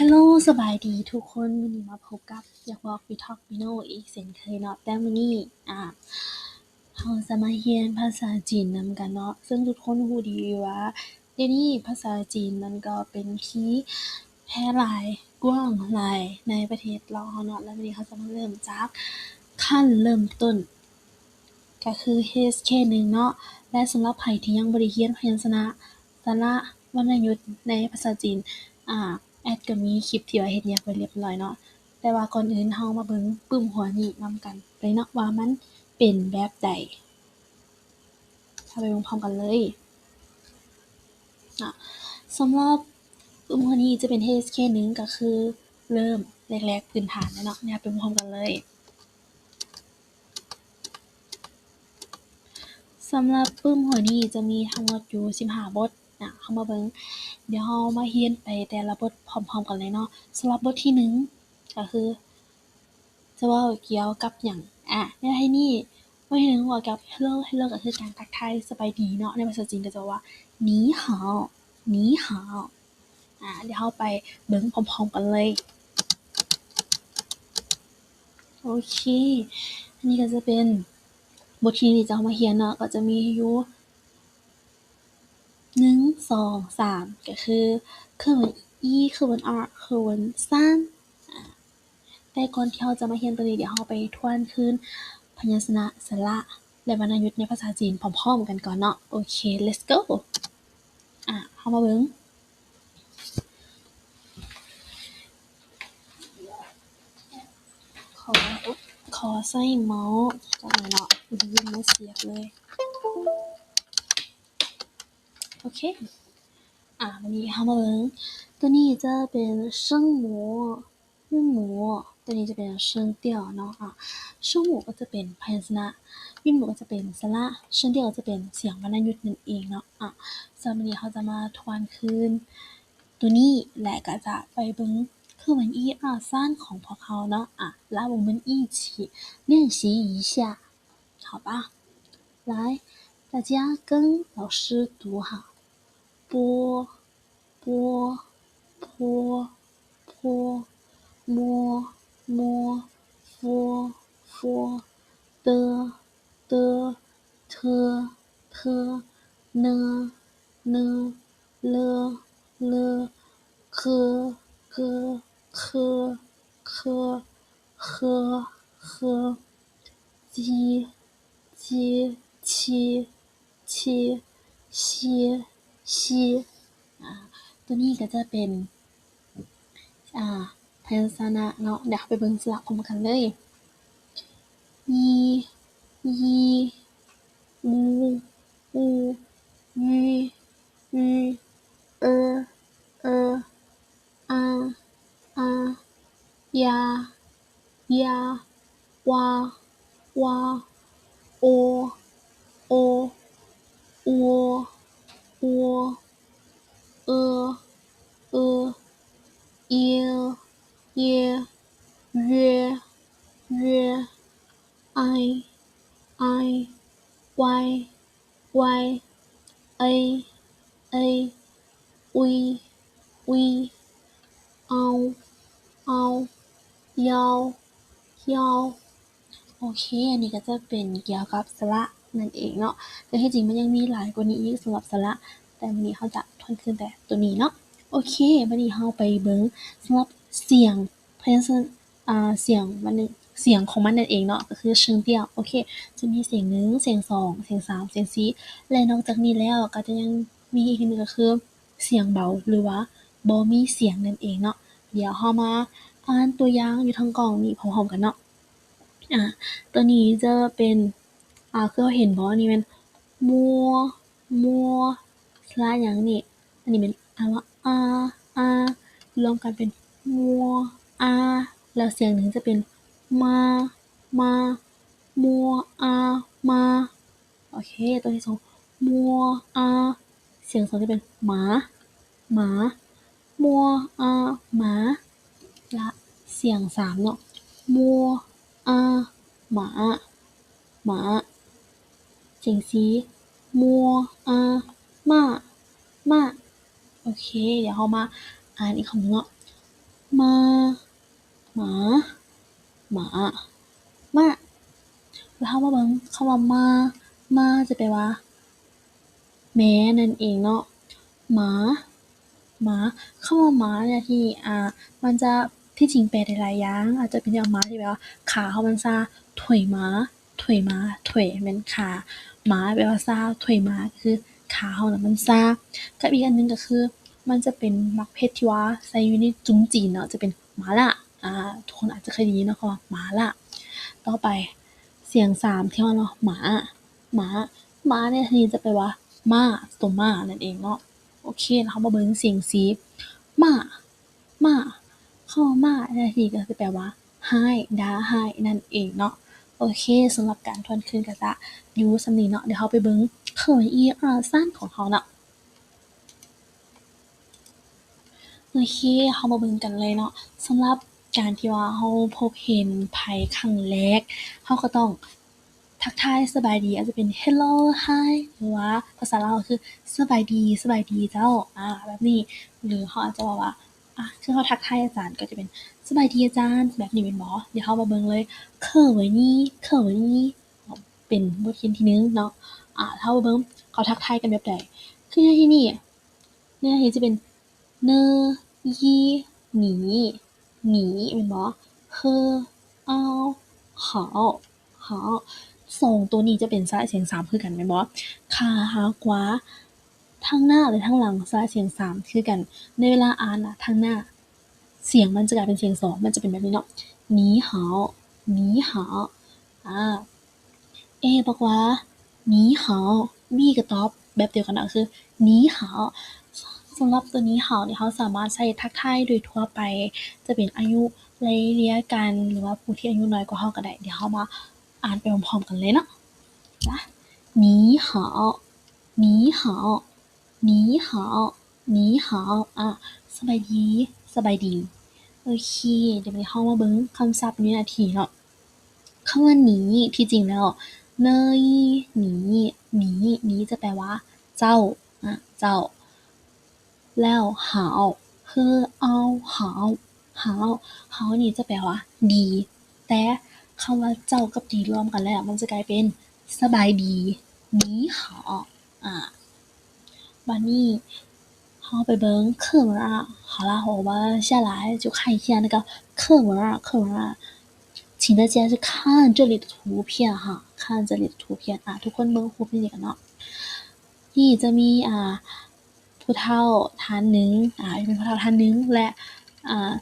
ຮາໂລ ສະບາຍດີທຸກຄົນ, ມື້ນີ້ມາພົບກັບຢາກບອກ We Talk We Know ອີກເຊັ່ນເຄີຍເນາະ. ແຕ່ມື້ນີ້ ອາ ເຮົາຈະມາຮຽນພາສາຈີນນຳກັນເນາະ, ເຊິ່ງທຸກຄົນຮູ້ດີຢູ່ວ່າ ດຽວນີ້ພາສາຈີນມັນກໍເປັນທີ່ແຜ່ຫຼາຍກວ້າງຫຼາຍໃນປະເທດລາວເຮົາເນາະ. ແລ້ວມື້ນີ້ເຮົາຈະມາເລີ່ມຈາກຂັ້ນເລີ່ມຕົ້ນ ກໍຄື ເອສ ເຄ ໜຶ່ງເນາະ. ແລະ ສຳລັບໃຜທີ່ຍັງບໍ່ໄດ້ຮຽນພະຍັນຊະນະ ສະຫຼະ ວັນນະຍຸດໃນພາສາຈີນ ອາ ແອດກໍມີຄລິບທີ່ວ່າເຮັດແຍກໄວ້ລຽບລ້ອຍເນາະ. ແຕ່ວ່າກ່ອນອື່ນເຮົາມາເບິ່ງປຶ້ມຫົວນີ້ນຳກັນເລີຍເນາະ ວ່າມັນເປັນແບບໃດ. ເຮົາໄປເບິ່ງພ້ອມກັນເລີຍ. ອາ ສຳລັບປຶ້ມຫົວນີ້ຈະເປັນ ເອສ ເຄ ໜຶ່ງ ກໍຄືເລີ່ມແລກໆພື້ນຖານເລີຍເນາະ. ເຮົາໄປເບິ່ງພ້ອມກັນເລີຍ. ສຳລັບປຶ້ມຫົວນີ້ຈະມີທັງໝົດຢູ່ສິບຫ້າບົດນະ. ເຮົາມາເບິ່ງ, ດຽວເຮົາມາຮຽນໄປແຕ່ລະບົດພ້ອມໆກັນເລີຍເນາະ. ສຳລັບບົດທີໜຶ່ງ ກໍຄືຈະເວົ້າກ່ຽວກັບຫຍັງ? ອາ ໃນທີ່ນີ້ ບົດທີໜຶ່ງເວົ້າກ່ຽວກັບ Hello, Hello ກໍຄືການທັກທາຍສະບາຍດີເນາະ, ໃນພາສາຈີນກໍຈະເວົ້າວ່າ 你好, 你好. ອາ ດຽວເຮົາໄປເບິ່ງພ້ອມໆກັນເລີຍ. ໂອເຄ ອັນນີ້ກໍຈະເປັນບົດທີໜຶ່ງທີ່ເຮົາມາຮຽນເນາະ, ກໍຈະມີຢູ່ ໜຶ່ງ ສອງ ສາມ ກໍຄື 课文一, 课文二, 课文三. ອາ ແຕ່ກ່ອນທີ່ເຮົາຈະມາຮຽນໂຕນີ້, ດຽວເຮົາໄປທວນຄືນພະຍັນຊະນະ ສະຫຼະ ແລະ ວັນນະຍຸດໃນພາສາຈີນພ້ອມໆກັນກ່ອນເນາະ. ໂອເຄ let's go. ອາ ເຮົາມາເບິ່ງ. ຂໍ ຂໍໃຊ້ເມົາສ໌ຈັກໜ່ອຍເນາະ, ລືມມາສຽບເລີຍ. ໂອເຄ ອາ ວັນນີ້ເຮົາມາເບິ່ງ, ໂຕນີ້ຈະເປັນ 声母 韵母, ໂຕນີ້ຈະເປັນ 声调 ເນາະ. ອາ 声母 ກໍຈະເປັນພະຍັນຊະນະ, 韵母 ກໍຈະເປັນສະຫຼະ, 声调 ກໍຈະເປັນສຽງວັນນະຍຸດນັ້ນເອງເນາະ. ອາ ສຳລັບມື້ນີ້ເຮົາຈະມາທວນຄືນໂຕນີ້ ແລະ ກໍຈະໄປເບິ່ງ 课文一二三 ຂອງພວກເຮົາເນາະ. ອາ 让我们一起练习一下 好吧？来，大家跟老师读好。波，波，波，波，摸，摸，佛，佛，的，的，特，特，呢，呢，了，了，科，科，科，科，和，和，基，基，七，七，西，西. ອາ ໂຕນີ້ກໍຈະເປັນ ອາ ພະຍັນຊະນະເນາະ. ດຽວເຮົາໄປເບິ່ງສະຫຼະພ້ອມກັນເລີຍ. ຍ ຍ ອູ ອູ ຍ ຍ ເອີ ເອີ ອາ ອາ ຢາ ຢາ ວາ ວາ ໂອ ໂອ ອົວ ອົວ ເອີ ເອີ ເຢ ເຢ ເຢ ເຢ ໄອ ໄອ ໄວ ໄວ ເອີ ເອີ ອຸຍ ອຸຍ ເອົາ ເອົາ ເຍົາ ເຍົາ. ໂອເຄ ອັນນີ້ກໍຈະເປັນກ່ຽວກັບສະຫຼະນັ້ນເອງເນາະ. ແຕ່ທີ່ຈິງມັນຍັງມີຫຼາຍກວ່ານີ້ອີກສຳລັບສະຫຼະ, ແຕ່ມື້ນີ້ເຮົາຈະທວນຄືນແຕ່ໂຕນີ້ເນາະ. ໂອເຄ ບັດນີ້ເຮົາໄປເບິ່ງສຳລັບສຽງພະຍັນຊະນະ ອາ ສຽງມັນ ສຽງຂອງມັນນັ້ນເອງເນາະ ກໍຄື 声调. ໂອເຄ ຈະມີສຽງໜຶ່ງ ສຽງສອງ ສຽງສາມ ສຽງສີ່ ແລະ ນອກຈາກນີ້ແລ້ວກໍຈະຍັງມີອີກໜຶ່ງ ກໍຄືສຽງເບົາ ຫຼືວ່າບໍ່ມີສຽງນັ້ນເອງເນາະ. ດຽວເຮົາມາອ່ານຕົວຢ່າງຢູ່ທາງກ້ອງນີ້ພ້ອມໆກັນເນາະ. ອາ ຕົວນີ້ຈະເປັນ ອາ ຄືເຮົາເຫັນບໍ່ ນີ້ແມ່ນ ມົວ ມົວ ສະຫຼະຫຍັງນີ້ ອັນນີ້ແມ່ນ ອ່ານວ່າ ອາ ອາ ລວມກັນເປັນ ມົວ ອາ ແລ້ວສຽງໜຶ່ງຈະເປັນ ມາ ມາ ມົວ ອາ ມາ. ໂອເຄ ຕົວທີສອງ ມົວ ອາ ສຽງສອງຈະເປັນ ໝາ ໝາ ມົວ ອາ ໝາ. ລະສຽງສາມເນາະ ມົວ ອາ ໝາ ໝາ. ສຽງສີ່ ມົວ ອາ ມາ ມາ. ໂອເຄ ດຽວເຮົາມາອ່ານອີກຄັ້ງໜຶ່ງເນາະ ມາ ໝາ ໝາ ມ້າ. ແລ້ວເຮົາມາເບິ່ງຄຳວ່າ ມ້າ ມ້າຈະແປວ່າ ແມ່ນັ້ນເອງເນາະ. ໝາ ໝາ ຄຳວ່າໝາເນຍທີ່ ອ່າ ມັນຈະ ທີ່ຈິງແປໄດ້ຫຼາຍຢ່າງ ອາດຈະເປັນຫຍັງ ໝາທີ່ແປວ່າຂາເຮົາມັນຊາ ຖວຍໝາ ຖວຍໝາ ຖວຍແມ່ນຂາ ໝາແປວ່າຊາ ຖວຍໝາກໍຄືຂາເຮົານະມັນຊາ. ກັບອີກອັນໜຶ່ງກໍຄື ມັນຈະເປັນໝາກເພັດທີ່ວ່າໃສ່ຢູ່ໃນຈຸມຈີນເນາະ ຈະເປັນ ໝາລະ ອ່າ ທຸກຄົນອາດຈະເຄີຍໄດ້ຍິນເນາະ ຄຳວ່າ ໝາລະ. ຕໍ່ໄປ ສຽງສາມທີ່ວ່າເນາະ ໝາ ໝາ ໝາໃນທີ່ນີ້ຈະແປວ່າມ້າ ຕົວມ້ານັ້ນເອງເນາະ. ໂອເຄ ແລ້ວເຮົາມາເບິ່ງສຽງສີ່ ມ້າ ມ້າ ຄຳວ່າມ້າໃນທີ່ນີ້ກໍຈະແປວ່າຮ້າຍ ດາຮ້າຍນັ້ນເອງເນາະ. ໂອເຄ ສຳລັບການທວນຄືນກໍຈະຢູ່ສ່ຳນີ້ເນາະ. ດຽວເຮົາໄປເບິ່ງເຄີເວີນອີອາຊັນຂອງເຮົາເນາະ. ໂອເຄ ເຮົາມາເບິ່ງກັນເລີຍເນາະ. ສຳລັບການທີ່ວ່າເຮົາພົບເຫັນໃຜຄັ້ງແລກ ເຮົາກໍຕ້ອງທັກທາຍສະບາຍດີ ອາດຈະເປັນ ເຮລໂລ ຮາຍ ຫຼືວ່າພາສາລາວກໍຄື ສະບາຍດີ ສະບາຍດີເຈົ້າ ອາ ແບບນີ້. ຫຼືເຮົາອາດຈະເວົ້າວ່າ ອາ ຄືເຮົາທັກທາຍອາຈານກໍຈະເປັນ ສະບາຍດີອາຈານ ແບບນີ້ແມ່ນບໍ່? ດຽວເຮົາມາເບິ່ງເລີຍ ເຄີເວີນອີ ເຄີເວີນອີ ເປັນບົດຮຽນທີໜຶ່ງເນາະ. ອາ ເຮົາມາເບິ່ງເຂົາທັກທາຍກັນແບບໃດ ຄືໃນທີ່ນີ້ ໃນທີ່ຈະເປັນ ເນີ ຢີ ໜີ ໜີ ແມ່ນບໍ່? ເຮີ ອາວ ຫາວ ຫາວ ສອງໂຕນີ້ຈະເປັນສະຫຼະສຽງສາມຄືກັນແມ່ນບໍ່? ຂາຫາຂວາ ທາງໜ້າ ແລະ ທາງຫຼັງສະຫຼະສຽງສາມຄືກັນ. ໃນເວລາອ່ານນະ ທາງໜ້າສຽງມັນຈະກາຍເປັນສຽງສອງ ມັນຈະເປັນແບບນີ້ເນາະ ໜີຫາວ ໜີຫາວ ອາ ເອບອກວ່າ ໜີຫາວ ບີກໍຕອບແບບດຽວກັນນະ ກໍຄື ໜີຫາວ. ສຳລັບຕົວ ໜີຫາວ ນີ້ ເຮົາສາມາດໃຊ້ທັກທາຍໂດຍທົ່ວໄປ ຈະເປັນອາຍຸໄລ່ເລ່ຍກັນ ຫຼືວ່າຜູ້ທີ່ອາຍຸນ້ອຍກວ່າເຮົາກໍໄດ້. ດຽວເຮົາມາອ່ານໄປພ້ອມໆກັນເລີຍເນາະ ໜີຫາວ ໜີຫາວ ໜີຫາວ ໜີຫາວ ອາ ສະບາຍດີ ສະບາຍດີ. ໂອເຄ ດຽວນີ້ເຮົາມາເບິ່ງຄຳສັບວິນາທີເນາະ. ຄຳວ່າ ໜີ ທີ່ຈິງແລ້ວ ເນີ ໜີ ໜີ ໜີ ໜີ ຈະແປວ່າເຈົ້າ ອາ ເຈົ້າ ແລ້ວ ຫາວ ເຮີ ອາວ ຫາວ ຫາວ ຫາວ ນີ້ຈະແປວ່າດີ ແຕ່ຄຳວ່າເຈົ້າກັບດີລວມກັນແລ້ວ ມັນຈະກາຍເປັນສະບາຍດີ ໜີຫາວ. ອາ ບາດນີ້ເຮົາໄປເບິ່ງ ເຄີເວີນອາ 好啦，我们下来就看一下那个课文啊，课文啊，请大家去看这里的图片哈，看这里的图片 ອາ ທຸກຄົນເບິ່ງຮູບນີ້ກັນເນາະ. ນີ້ຈະມີ ອາ ຜູ້ເຖົ້າທ່ານໜຶ່ງ ອາ ເປັນຜູ້ເຖົ້າທ່ານໜຶ່ງ ແລະ ອາ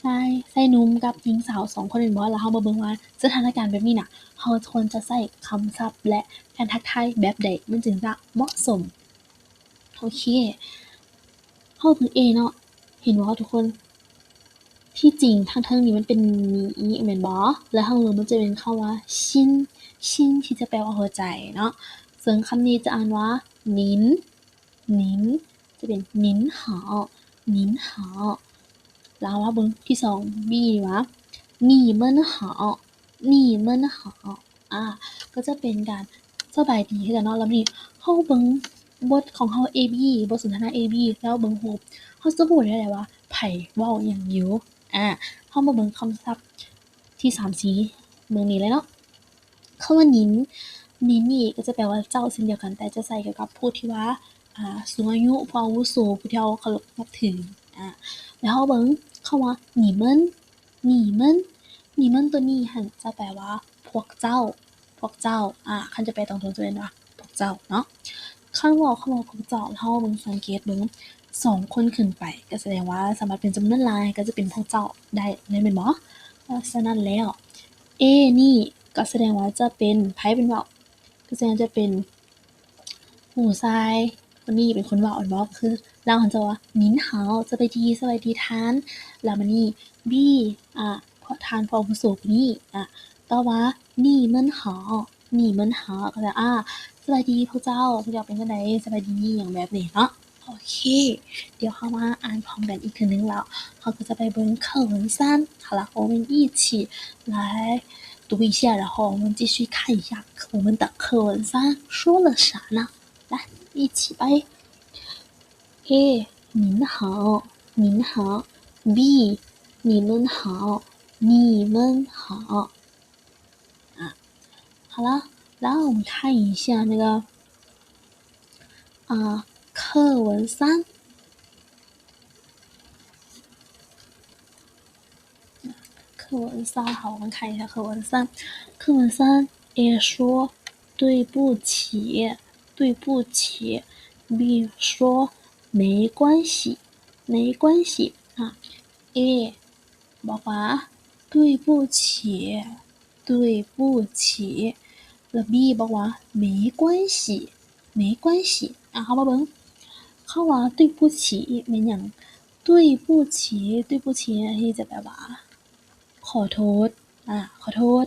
ຊາຍ ຊາຍໜຸ່ມກັບຍິງສາວສອງຄົນແມ່ນບໍ່? ແລ້ວເຮົາມາເບິ່ງວ່າສະຖານະການແບບນີ້ນະ ເຮົາຄວນຈະໃຊ້ຄຳສັບ ແລະ ການທັກທາຍແບບໃດ ມັນຈຶ່ງຈະເໝາະສົມ. ໂອເຄ ເຮົາເບິ່ງ A ເນາະ ເຫັນບໍ່ທຸກຄົນ? ທີ່ຈິງທາງເທິງນີ້ມັນເປັນ ໜີ ແມ່ນບໍ່? ແລ້ວທາງເທິງມັນຈະເປັນຄຳວ່າ ຊິນ ຊິນ ທີ່ຈະແປວ່າຫົວໃຈເນາະ. ເຊິ່ງຄຳນີ້ຈະອ່ານວ່າ ໜິນ ໜິນ ຈະເປັນ ໜິນຫາວ ໜິນຫາວ. ແລ້ວມາເບິ່ງທີສອງ B ວ່າ ໜີເມິນຫາວ ໜີເມິນຫາວ ອາ ກໍຈະເປັນການສະບາຍດີຄືກັນເນາະ. ແລ້ວນີ້ເຮົາເບິ່ງບົດຂອງເຮົາ A B ບົດສົນທະນາ A B ແລ້ວເບິ່ງຮູບ ເຮົາຈະຮູ້ໄດ້ເລີຍວ່າໃຜເວົ້າຫຍັງຢູ່. ອາ ເຮົາມາເບິ່ງຄຳສັບທີສາມ ສີ່ ເບິ່ງນີ້ເລີຍເນາະ. ຄຳວ່າ ໜິນ ໜິນນີ້ກໍຈະແປວ່າເຈົ້າເຊັ່ນດຽວກັນ ແຕ່ຈະໃຊ້ກ່ຽວກັບຜູ້ທີ່ວ່າ ອາ ສູງອາຍຸ ຜູ້ອາວຸໂສ ຜູ້ທີ່ເຮົາເຄົາລົບນັບຖື. ອາ ແລ້ວເຮົາເບິ່ງຄຳວ່າ ໜີເມິນ ໜີເມິນ ໜີເມິນ ຕົວນີ້ຫັ້ນຈະແປວ່າພວກເຈົ້າ ພວກເຈົ້າ ອາ ຄັນຈະແປຕາງຕົງຈະແມ່ນວ່າພວກເຈົ້າເນາະ. ຄັນເວົ້າຄຳວ່າພວກເຈົ້າ ເຮົາເບິ່ງ ສັງເກດເບິ່ງ ສອງຄົນຂຶ້ນໄປ ກໍສະແດງວ່າສາມາດເປັນຈຳນວນຫຼາຍ ກໍຈະເປັນພວກເຈົ້າໄດ້ເລີຍແມ່ນບໍ່? ສະນັ້ນແລ້ວ A ນີ້ກໍສະແດງວ່າຈະເປັນໃຜເປັນເວົ້າ? ກໍສະແດງຈະເປັນຜູ້ຊາຍຄົນນີ້ເປັນຄົນເວົ້າແມ່ນບໍ່? ກໍຄືລາວຫັ້ນຈະວ່າ ໜິນຫາວ ສະບາຍດີ ສະບາຍດີທ່ານ. ແລ້ວບາດນີ້ B ອາ ທ່ານຜູ້ອາວຸໂສຜູ້ນີ້ ອາ ຕອບວ່າ ໜີເມິນຫາວ ໜີເມິນຫາວ ກໍແປວ່າ ອາ ສະບາຍດີພວກເຈົ້າ ພວກເຈົ້າເປັນຈັ່ງໃດ ສະບາຍດີ ຫຍັງແບບນີ້ເນາະ. ໂອເຄ ດຽວເຮົາມາອ່ານພ້ອມກັນອີກເທື່ອໜຶ່ງ ແລ້ວເຮົາກໍຈະໄປເບິ່ງ 课文三. 好啦，我们一起来读一下，然后我们继续看一下我们的课文三说了啥呢？来，一起ไป。A ໜິນຫາວ ໜິນຫາວ B，你们好，你们好。啊，好了，然后我们看一下那个，啊，课文三。课文三，好，我们看一下课文三。课文三，A 说对不起，对不起。B 说没关系，没关系。啊，A บอกว่า 对不起，对不起。 แล้ว B บอกว่า 没关系，没关系。 ອ່ະ ເຮົາມາເບິ່ງ ຄຳວ່າ 对不起 ແມ່ນຫຍັງ? 对不起 对不起 ນີ້ຈະແປວ່າ ຂໍໂທດ ອ່າ ຂໍໂທດ.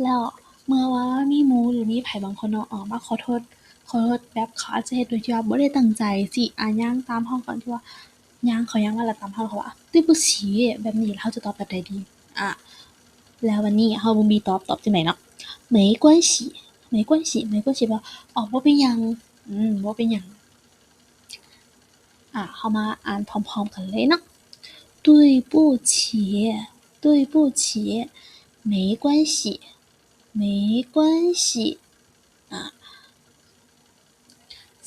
ແລ້ວເມື່ອວ່າມີໝູ່ ຫຼື ມີໃຜບາງຄົນເນາະ ອອກມາຂໍໂທດ ຂໍໂທດແບບເຂົາອາດຈະເຮັດໂດຍທີ່ວ່າບໍ່ໄດ້ຕັ້ງໃຈ ຊິ ອ່າ ຍ່າງຕາມເຮົາ ກ່ອນທີ່ວ່າຍ່າງ ເຂົາຍ່າງມາແລ້ວຕາມເຮົາ ເຂົາວ່າ 对不起 ແບບນີ້ ເຮົາຈະຕອບແບບໃດດີ? ອ່າ ແລ້ວບັດນີ້ເຮົາເບິ່ງ B ຕອບ ຕອບຈັ່ງໃດເນາະ? 没关系 没关系 没关系 ແປວ່າ ອໍ ບໍ່ເປັນຫຍັງ ອືມ ບໍ່ເປັນຫຍັງ. ອ່າ ເຮົາມາອ່ານພ້ອມໆກັນເລີຍເນາະ 对不起 对不起 没关系 没关系. ອ່າ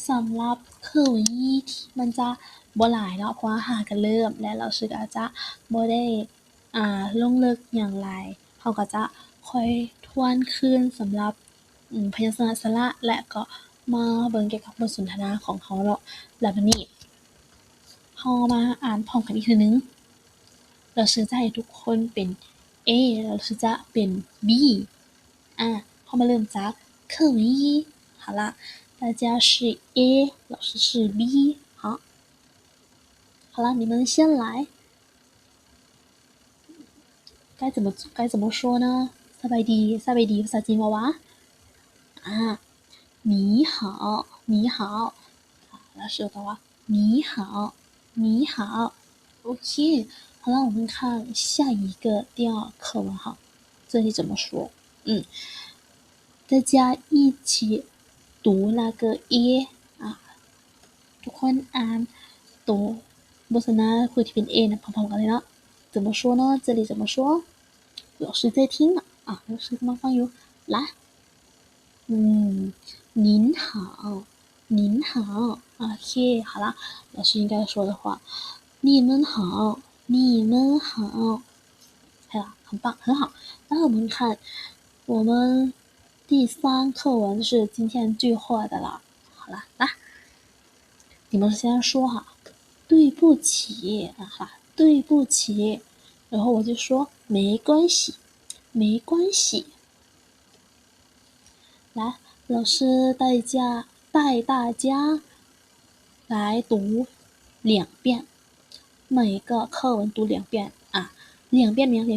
ສຳລັບເຄີເວັນອີ ມັນຈະບໍ່ຫຼາຍເນາະ ເພາະວ່າຫາກະເລີ່ມ ແລະ ເຫຼົ່າຊື່ກະອາດຈະບໍ່ໄດ້ ອ່າ ລົງເລິກຫຍັງຫຼາຍ ເຮົາກະຈະຄ່ອຍທວນຄືນສຳລັບ ອືມ ພະຍັນຊະນະສະຫຼະ ແລະ ກໍມາເບິ່ງກ່ຽວກັບບົດສົນທະນາຂອງເຮົາເນາະ. ແລ້ວບາດນີ້ເຮົາມາອ່ານພ້ອມກັນອີກເທື່ອໜຶ່ງ ເຫຼົ່າຊື່ຈະໃຫ້ທຸກຄົນເປັນ A ແລ້ວຊື່ຈະເປັນ B. ອ່າ ເຮົາມາເລີ່ມຈາກເຄີເວັນອີ 好了 大家是 A 老师是 B 好 好了 你们先来 该怎么 该怎么说呢? ສະບາຍດີ ສະບາຍດີ ພາສາຈີນເວົ້າວ່າ ອ່າ 你好 你好 ແລ້ວຊື່ຕອບວ່າ 你好 你好. ໂອເຄ 好了 我们看下一个第二课文 好，这里怎么说？嗯，大家一起读那个 A 啊， ທຸກຄົນອ່ານໂຕບົດສົນທະນາຄູ່ທີ່ເປັນ A ນະ ພ້ອມໆກັນເລີຍເນາະ. 怎么说呢？这里怎么说？老师在听呢 ອ່າ 老师ກຳລັງຟັງຢູ່ 来 ອືມ 您好 您好 ໂອເຄ 好了 老师应该说的话 你们好 你们好 好了 很棒 很好 那我们看我们 第三课文是今天最后的了。好了，来，你们先说哈，对不起，啊哈，对不起。然后我就说，没关系，没关系。来，老师带家，带大家来读两遍，每个课文读两遍啊，两遍，两遍。